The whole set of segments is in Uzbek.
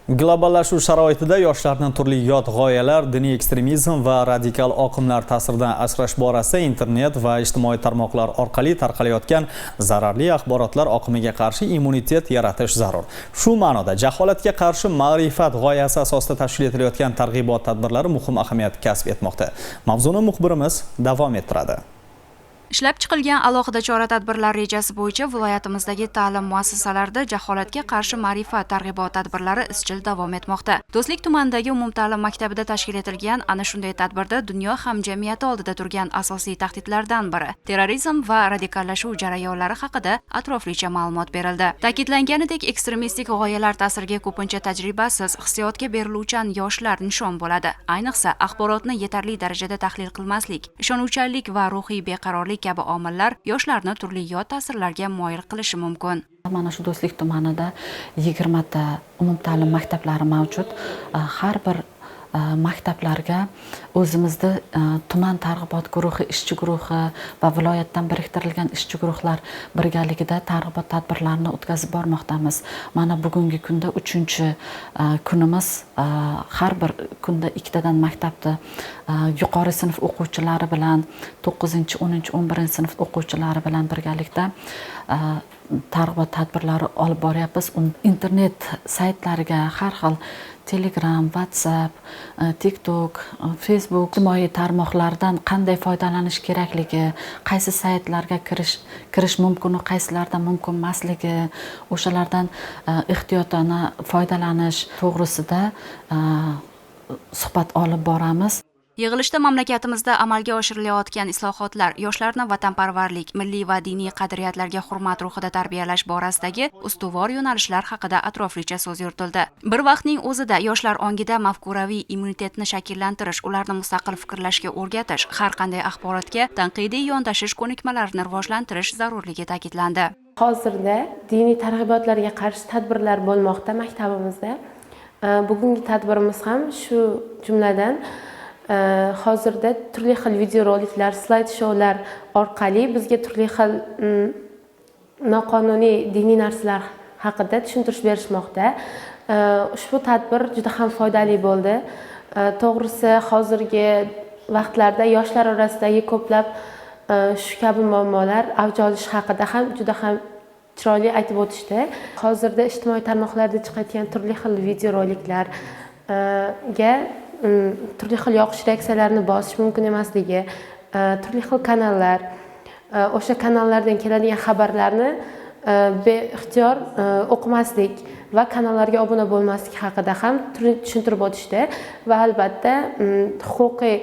Globallashuv sharoitida yoshlarni turli yot g'oyalar, diniy ekstremizm va radikal oqimlar ta'siridan asrash borasida internet va ijtimoiy tarmoqlar orqali tarqalayotgan zararli axborotlar oqimiga qarshi immunitet yaratish zarur. Shu ma'noda jaholatga qarshi ma'rifat g'oyasi asosida tashkil etilayotgan targ'ibot tadbirlari muhim ahamiyat kasb etmoqda. Mavzuni muxbirimiz davom ettiradi. Ishlab chiqilgan alohida chora-tadbirlar rejasi bo'yicha viloyatimizdagi ta'lim muassasalarida jaholatga qarshi ma'rifat targ'ibot tadbirlari izchil davom etmoqda. Do'stlik tumanidagi umumta'lim maktabida tashkil etilgan ana shunday tadbirda dunyo hamjamiyati oldida turgan asosiy tahdidlardan biri terrorizm va radikallashuv jarayonlari haqida atroflicha ma'lumot berildi. Ta'kidlanganidek, ekstremistik g'oyalar ta'siriga ko'pincha tajribasiz, hissiyotga beriluvchan yoshlar nishon bo'ladi. Ayniqsa, axborotni yetarli darajada tahlil qilmaslik, ishonuvchanlik va ruhiy beqarorlik kabi omillar yoshlarni turli yot ta'sirlarga moyil qilishi mumkin. Mana shu Do'stlik tumanida 20 ta umumta'lim maktablari mavjud. Har bir maktablarga o'zimizda tuman targ'ibot guruhi, ishchi guruhi va viloyatdan biriktirilgan ishchi guruhlar birgaligida targ'ibot tadbirlarini o'tkazib bormoqdamiz. Mana bugungi kunda 3 kunimiz, har bir kunda ikkitadan maktabda yuqori sinf o'quvchilari bilan, 9, 10, 11 sinf o'quvchilari bilan birgalikda targ'ibot tadbirlari olib boryapmiz. Internet saytlariga, har xil Telegram, WhatsApp, TikTok, Facebook, ijtimoiy tarmoqlardan qanday foydalanish kerakligi, qaysi saytlarga kirish mumkin, qaysilardan mumkin emasligi, o'shalardan ehtiyotona foydalanish to'g'risida suhbat olib boramiz. Yig'ilishda mamlakatimizda amalga oshirilayotgan islohotlar, yoshlarni vatanparvarlik, milliy va diniy qadriyatlarga hurmat ruhida tarbiyalash borasidagi ustuvor yo'nalishlar haqida atroflicha so'z yuritildi. Bir vaqtning o'zida yoshlar ongida mafkuraviy immunitetni shakllantirish, ularni mustaqil fikrlashga o'rgatish, har qanday axborotga tanqidiy yondashish ko'nikmalarini rivojlantirish zarurligi ta'kidlandi. Hozirda diniy targ'ibotlarga qarshi tadbirlar bo'lmoqda maktabimizda. Bugungi tadbirimiz ham shu jumladan. Hozirda turli xil videoroliklar, slayd shoular orqali bizga turli xil noqonuniy diniy narsalar haqida tushuntirish berishmoqda. Ushbu tadbir juda ham foydali bo'ldi. To'g'risi, hozirgi vaqtlarda yoshlar orasidagi ko'plab shu kabi muammolar avj olishi haqida ham juda ham chiroyli aytib o'tishdi. Hozirda ijtimoiy tarmoqlarda chiqayotgan turli xil videoroliklarga turli xil yoqish reaksiyalarini bosish mumkin emasligi, turli xil kanallar, o'sha kanallardan keladigan xabarlarni beixtiyor o'qimaslik va kanallarga obuna bo'lmaslik haqida ham tushuntirib o'tishdi va albatta huquqiy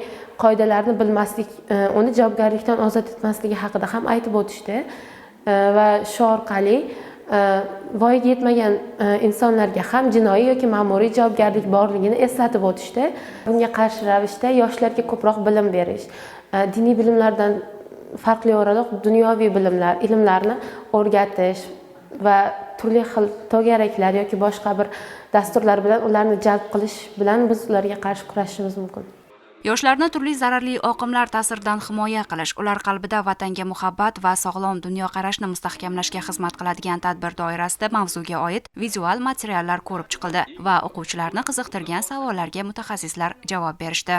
qoidalarni bilmaslik uni javobgarlikdan ozod etmasligi haqida ham aytib o'tishdi va shu orqali voyaga yetmagan insonlarga ham jinoiy yoki ma'muriy javobgarlik borligini eslatib o'tishdi. Bunga qarshi ravishda yoshlarga ko'proq bilim berish, diniy bilimlardan farqli o'laroq dunyoviy bilimlar, ilmlarni o'rgatish va turli xil to'garaklar yoki boshqa bir dasturlar bilan ularni jalb qilish bilan biz ularga qarshi kurashishimiz mumkin. Yoshlarni turli zararli oqimlar ta'siridan himoya qilish, ular qalbida vatanga muhabbat va sog'lom dunyoqarashni mustahkamlashga xizmat qiladigan tadbir doirasida mavzuga oid vizual materiallar ko'rib chiqildi va o'quvchilarni qiziqtirgan savollarga mutaxassislar javob berishdi.